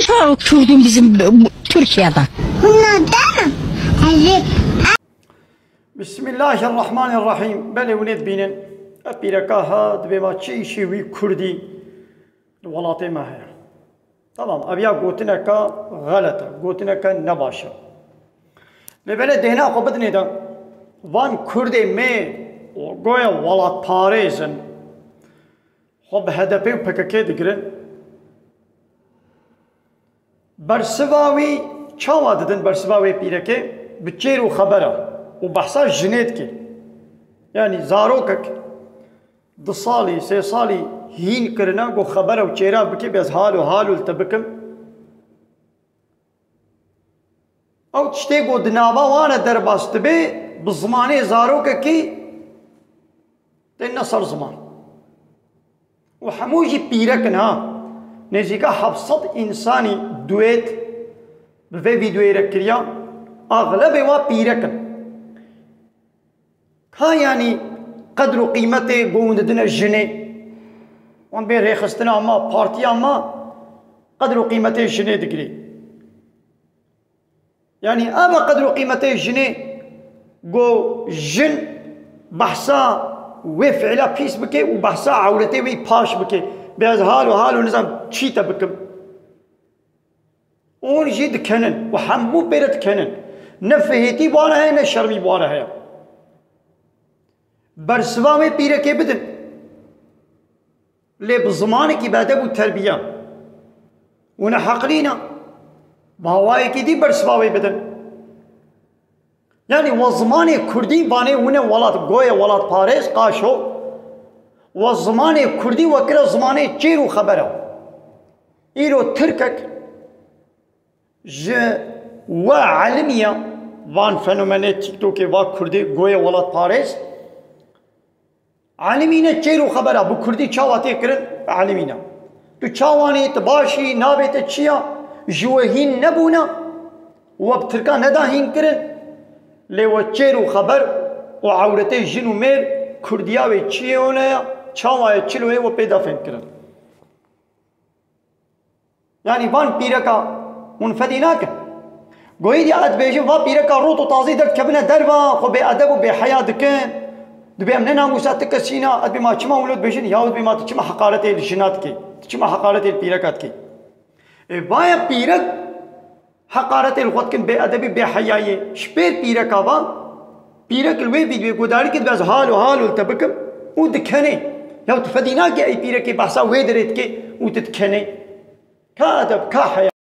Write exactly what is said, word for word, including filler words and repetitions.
Çawa Kurdun bizim bu Türkiye'de? Bunlardan. Bismillahirrahmanirrahim. Belê hûn ê dibînin. Ev pîreka ha dibê ma çi îşî wî Kurdî di welatê me heye. Tamam, ev ya gotineka xelet e, gotineka ne baş e. Lê belê dêhna xwe bidinê de van Kurdê me û goya welatparêz in, xwe bi H D P û P K K digirin. Bersiva wî çawa didin, bersiva wê pîrekê? Bi çêr û xebera û behsa jinê dike. Yanî zarokek du salî, sê salî hîn kirine, ku xebera û çêra bike, bê ez hal û hal û li te bikim. Ew tiştê ku di nava wan e derbas dibe, bi zimanê zarokekî têne ser ziman. Û hemû jî pîrek in ha. Nêzîka heft sed însanî duet bi vê vîdeoyê re kiriya. Axlebê wa pîrek in. Ka yanî qedr û qîmetê ku hûn didine jinê. Wan bê rêxistina ma, partiya ma qedr û qîmetê jinê digirê. Yanî ev e qedr û qîmetê jinê, ku jin behsa wê fiîla pîs bike û behsa ewretê wî paş bike. Bê ez hal û hal û nizam çî te bikim. Hûn jî dikenin û hemû pê re dikenin. Ne fihêtî bi wan re heye, ne şermî bi wan re heye. Bersiva wê pîrekê bidin. Lê bi zimanekî bi edeb û terbiya. Hûn e heqlî ne. Bi hawayekî dî bersiva wê bidin. Yanî we zimanê kurdî vanê hûn e welat, goye welatparêz, qaşo. We zimanê kurdî we kire zimanê çêr û xebera. Îro tirkek ji we elimî ya, van fenomenê TikTokê, va kurdê goye welatparêz. Elimîne çêr û xebera bi kurdî çawa tê kirin, elimîne. Tu çawanî, tu başî, navê te çi ya, ji we hîn nebûne, we bi tirka neda hîn kirin, lê we çêr û xeber û ewretê jin û mêr kurdiya wê çi ye û ne ya, çawa ye, çilo ye, we pê da fêm kirin. Yanî van pîreka hûn fedî nakin. Goyî diya ez dibêjim, va pîreka rot û tazî derdikevine derva, xwe bêedeb û bêheya dikin. Dibê em ne namûsa ti kesî ne, ez dibê ma çima wilo dibêjin, yaw dibê ma tu çima heqaretê li jina dikî, tu çima heqaretê li pîreka dikî. Ê, vaya pîrek heqaretê li xwe dikin, bêedebî, bêheyayî. Ji pêr pîreka va, pîrek li wê vîdyoyê guhdarî kir, dibe ez hal û hal û li te bikim û dikenê. Ya tu fedî nake ey pîrekê behsa wê derê dike û tu dikenê. Ka edeb, ka heya.